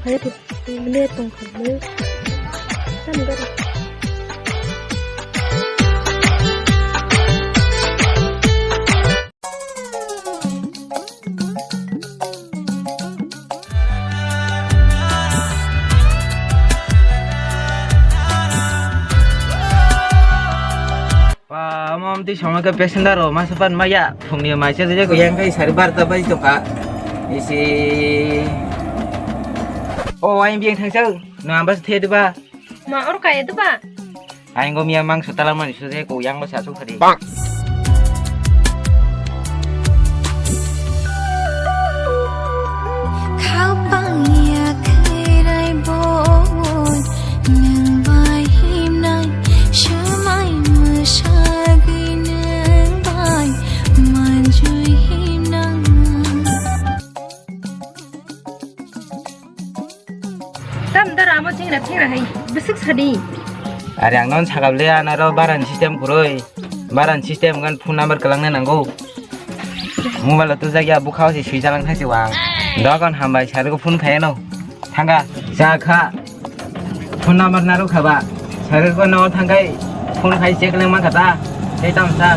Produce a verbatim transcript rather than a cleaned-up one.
Mene tongkha mene. Tam gari. Pa, omo amtwi somoi khe passenger rok masa pan maya, phungni maisa jai kho. Yang kai sari barta bai tongkha. Isi. O, aing biyang thangsa. No, ambas the diba. Ma, or kaya diba. Aing go miya mangso talamani suje ko yang basa asuk sari. Khapang ya khairai bo nwng bai himnai swmai mwsagwi nwng bai manjui himnai. Tam dara amo chingra chingra hai bwswk sadi. Are ang non sagable anaro baran system kuroi. Baran system gan phone number kalang na nango. Mobile tu jagya bukha si sui jalang thangsi wang. Dogon hambai sargo phone khaye no. Thanga sa kha. Phone number naro khaba. Sargo no thangkai phone khai check lang ma kata. Tei tam sa.